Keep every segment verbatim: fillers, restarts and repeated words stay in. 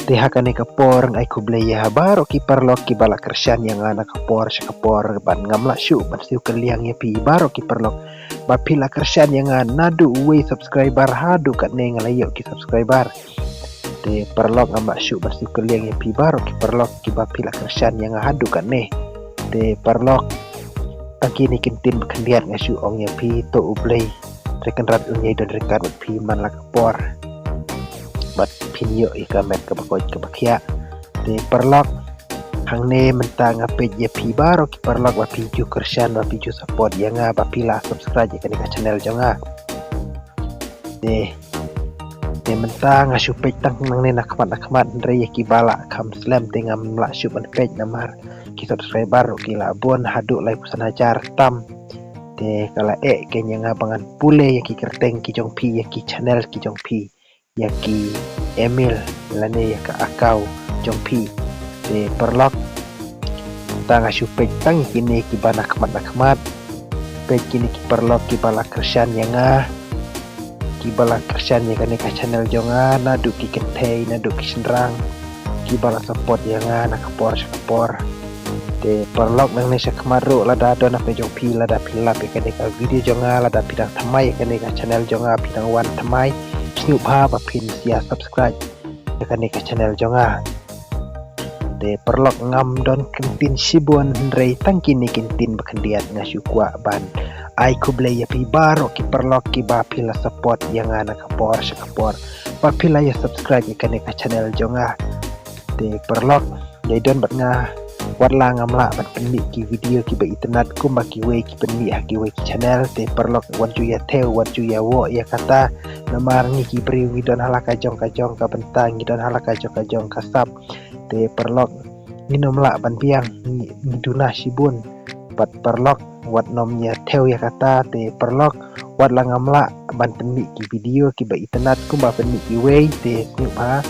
Te ha kane ka por nga ai khublei ïa baroh ki paralok kiba la kyrshan ïa nga na ka por sha ka por, bad ngam lah shuh ban siew kylliang ïa phi baroh ki paralok ba phi la kyrshan ïa nga naduh uwei subscriber haduh katne nga la ïoh ki subscriber. Te paralok, ngam lah shuh ban siew kylliang ïa phi baroh ki paralok kiba phi la kyrshan ïa nga haduh katne. Te paralok, tang kine ki ktien ba khyndiat nga shu ong ïa phi, to U Blei Trai Kynrad un ïai don ryngkat bad phi man la ka por, bad phin ïoh ïa ka met kaba koit kaba khiah. Te paralok, hangne mynta nga peit ïa phi baroh ki paralok ba phi ju kyrshan, ba phi ju support ïa nga, ba phi la subscribe ïa kane ka channel jong nga. Te, te mynta nga shu peit tang nangne na khmat na khmat, hynrei ïa kiba la kham slem te ngam lah shuh ban peit namar ki subscriber ruh ki la bun haduh laiphew san hajar tam. Te ka la eh kein ïa nga ba ngan pule ïa ki kyrteng ki jong phi, ïa ki channel ki jong phi, ïa ki email lane ïa ka account jong phi. Te paralok, tang nga shu peit tang kine kiba na khmat na khmat. Peit kine ki paralok kiba la kyrshan ïa nga, kiba la kyrshan ïa kane ka channel jong nga, naduh ki kynthei naduh ki shynrang, kiba la support ïa nga na ka por sha ka por. Te paralok, nangne sha khmat ruh lada don ha ka jong phi, lada phi lap ïa kane ka video jong nga, lada phi dang thymmai ïa kane ka channel jong nga, phi dang wan thymmai, sngewbha ba phin sa ïa subscribe ïa kane ka channel jong nga. Te paralok, ngam don ktien shibun, hynrei tang kine ki ktien ba khyndiat nga shu kwah ban ai khublei ïa phi baroh ki paralok kiba phi la support ïa nga na ka por sha ka por, ba phi la ïa subscribe ïa kane ka channel jong nga. Te paralok, ïai don bad nga, wat la ngam lah ban pynmih ki video kiba itynnad kumba kiwei ki pynmih ha kiwei ki channel. Te paralok, wat ju ïa thew, wat ju ïa woh ïa kata, namar ngi ki briew ngi don ha la ka jong ka jong ka bynta, ngi don ha la ka jong ka jong ka sap. Te paralok, ngin ym lah ban biang, ngi, ngi duna shibun. Bad paralok, wat nym ïa thew ïa kata. Te paralok, wat la ngam lah ban pynmih ki video kiba itynnad kumba pynmih kiwei, te sngewbha,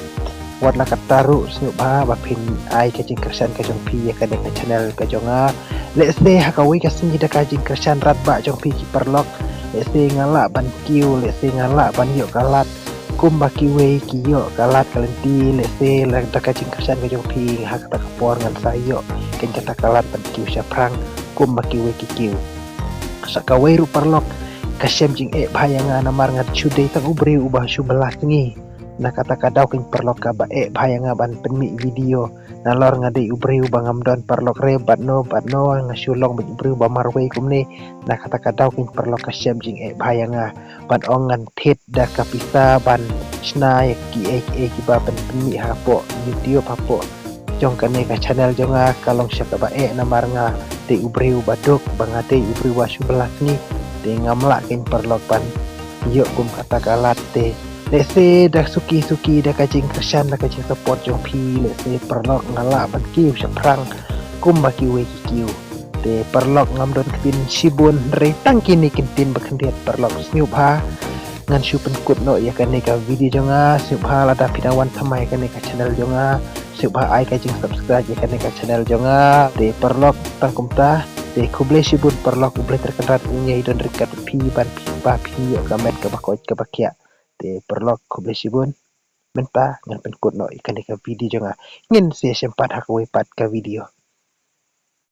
wat la katta ruh, sngewbha ba phin ai ka jingkyrshan ka jong phi ïa kane ka channel ka jong nga. Lehse ha kawei ka sngi da ka jingkyrshan radbah jong phi ki paralok, lehse nga lah ban kiew, lehse nga lah ban ïoh ka lad kumba kiwei ki ïoh ka lad ka lynti, lehse lada ka jingkyrshan ka jong phi, ha kata ka por ngan sa ïoh kein kata ka lad ban kiew shaphrang kumba kiwei ki kiew. Sa kawei ruh paralok, ka shem jingeh bha ïa nga namar nga shu dei tang u briew uba shu bylla sngi. Na kata ka daw kein paralok, kaba eh bha ïa nga ban pynmih video, nalor nga dei u briew ba ngam don paralok re, bad no bad no nga shu long beit u briew ba marwei kumne. Na kata ka daw kein paralok, ka shem jingeh bha ïa nga. Ban ong ngan thied da ka pisa ban shna ïa kiei kiei kiba pynmih hapoh YouTube, hapoh jong kane ka channel jong nga, ka long sha kaba eh namar nga dei u briew ba duk, ba nga dei u briew ba shu bylla sngi. Te ngam lah kein paralok ban ïoh kum kata ka lad. Te lehse da suki suki da ka jingkyrshan da ka jingsupport jong phi, lehse paralok nga lah ban kiew shaphrang kumba kiwei ki kiew. Te paralok, ngam don ktien shibun, hynrei tang kine ki ktien ba khyndiat paralok, sngewbha ngan shu pynkut noh ïa kane ka video jong nga. Sngewbha lada phi dang wan thymmai ïa kane ka channel jong nga, sngewbha ai ka jingsubscribe ïa kane ka channel jong nga. Te paralok, tang kumta, te khublei shibun paralok, U Blei Trai Kynrad un ïai don ryngkat bad phi, ban phi, ba phin ïoh ka met kaba koit kaba khiah. Te paralok, khublei shibun. Mynta ngan pynkut noh ïa kane ka video jong nga. Ngin sa ïashem pat ha kawei pat ka video.